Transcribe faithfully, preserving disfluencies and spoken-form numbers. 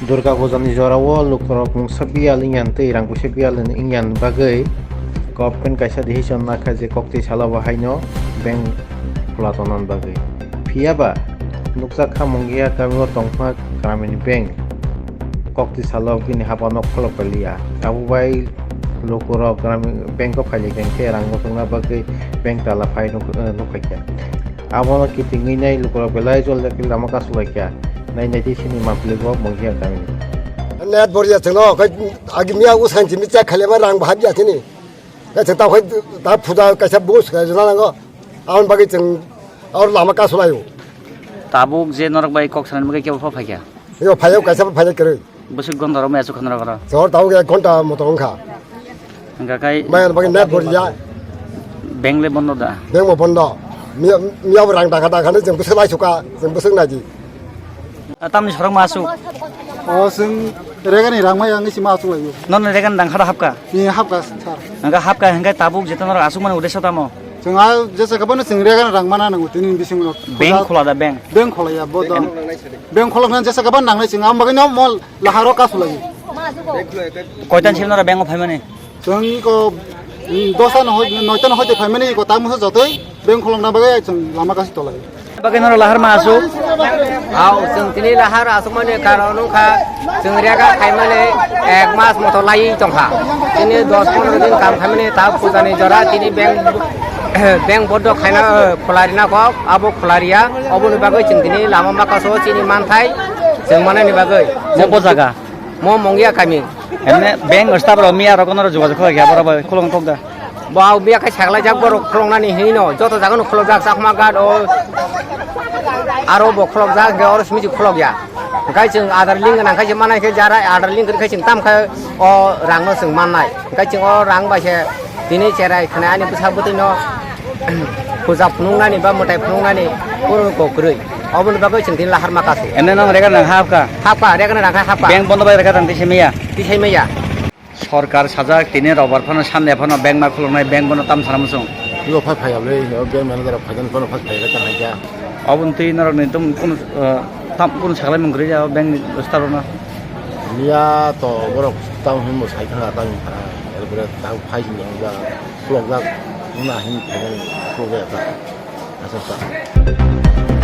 Durga Puja ni jora o lukurok mungsa biyal wngya tei rang puisa biyal wngya bagwi government kaisa decision nakha je kokti salo bo haino bank khula tongna bagwi. Phiya ba nukjak kha Mungia kami o tongma Gramin Bank kokti salo bini hapano kholop paliya. Abo bai lukurok Gramin Bank o phailai khe rang muchungna bagwi bank tala phai nuk-, eh, nukhaikha. Abono kitingwi nai lukurok belai jol jagwi lama kasu laikha. Nai nai tei sini mapli bo Mungia kami. Net boria chwngno, okhai agi miya usan chini cha khale ma rang bahab ya chini. Ka chwng ta okhai ta puja kaisa bus ka jana nango. Aboni bagwi chwng aur lama kasu laio. Tabuk je norok bai kok sanani bagwi kebo phaikha. Yo phaio kaisa phaio kwrwi. Bwswk gonda rok maya chukha norok oro. Chor tabuk ek ghonta moto wngkha. Hingkha khai maya bagwi net boria. Bank le bondo da. Bank bo bondo. Miya, miya bo rang dakha dakha ni chwng bwswk lai suka, chwng bwswk naidi. Ah, tamni sorok ma asuk? O chwng regani rang maya wngwi si ma asuk laio. Nono regani rang khada hapka? Ni hapka sir. Hingkha hapka hingkha tabuk jeta norok asuk mani udeso tamo? Chwng a jesa kabano chwng regani rang mana nango tini bisingo. Bank khola da bank? Bank kholaiya bo da. Bank kholokna jesa kabano nangnai chwng am bagwi no mol laharo kasu lai. Koitan sim nora bank o phaimani? Chwng ko, mm, dosa no hoi, noita no hoite phaimani ko tamo se jotoi bank kholokna bagwi chwng lama kasi tolai. Bagwi noro lahar ma asuk? Ao, chwng tini lahar asukmani karon wngkha chwng rega khaimani ek mas moto lai tongkha. Tini dos pondro din kam khaimani ta pujani jora tini bank, bank bondo khaina, eh, khwlarina kok, abo khwlariya, oboni bagwi chwng tini lama makaso chini manthai chwng manani bagwi. Mo bo jaga? Mo Mungia kami. Emne bank staff rok miya rok no jogajog khlai kha, borok bai khulum kok da. Bo miya khai saklai jak borok khulum nani hino, joto jaga no khulum jak, Chakma Ghat o aro bo khulum jak, hingke oro simi khulum ya. Hingke chwng Aadhaar link nang khai se manai khe jara Aadhaar link khai chwng tam khai o rang no chwng mannai. Hingke chwng o rang bai se tini cherai khwnai ani bwsa bwtwi no puja phunuknani ba mwtai phunuknani oro kok kwrwi. Oboni bagwi chwng tini lahar ma kasu. Emne nang rega nang hapka? Hapka, rega nang kha hapka. Bank bondo bai rega tang tise miya? Tisai maya. Sorkar sajak tini robar phano Sunday phano bank ma khuluknai, bank bondo tam sana muchung. Yo phai phai ablei, yo bank manager phai dan phano phai phai rega tang kha. Oboni twi norok ni tum kun, eh, tam kun saklai mung kwrwi ya bank ni staff rok no. Miya to borok tamo hinwi sai thangna tamo hinwi thangna. Erpore tamo phai sini hwnjak, khulokjak wngna hinwi phainani khulokjak ta. Acha, acha.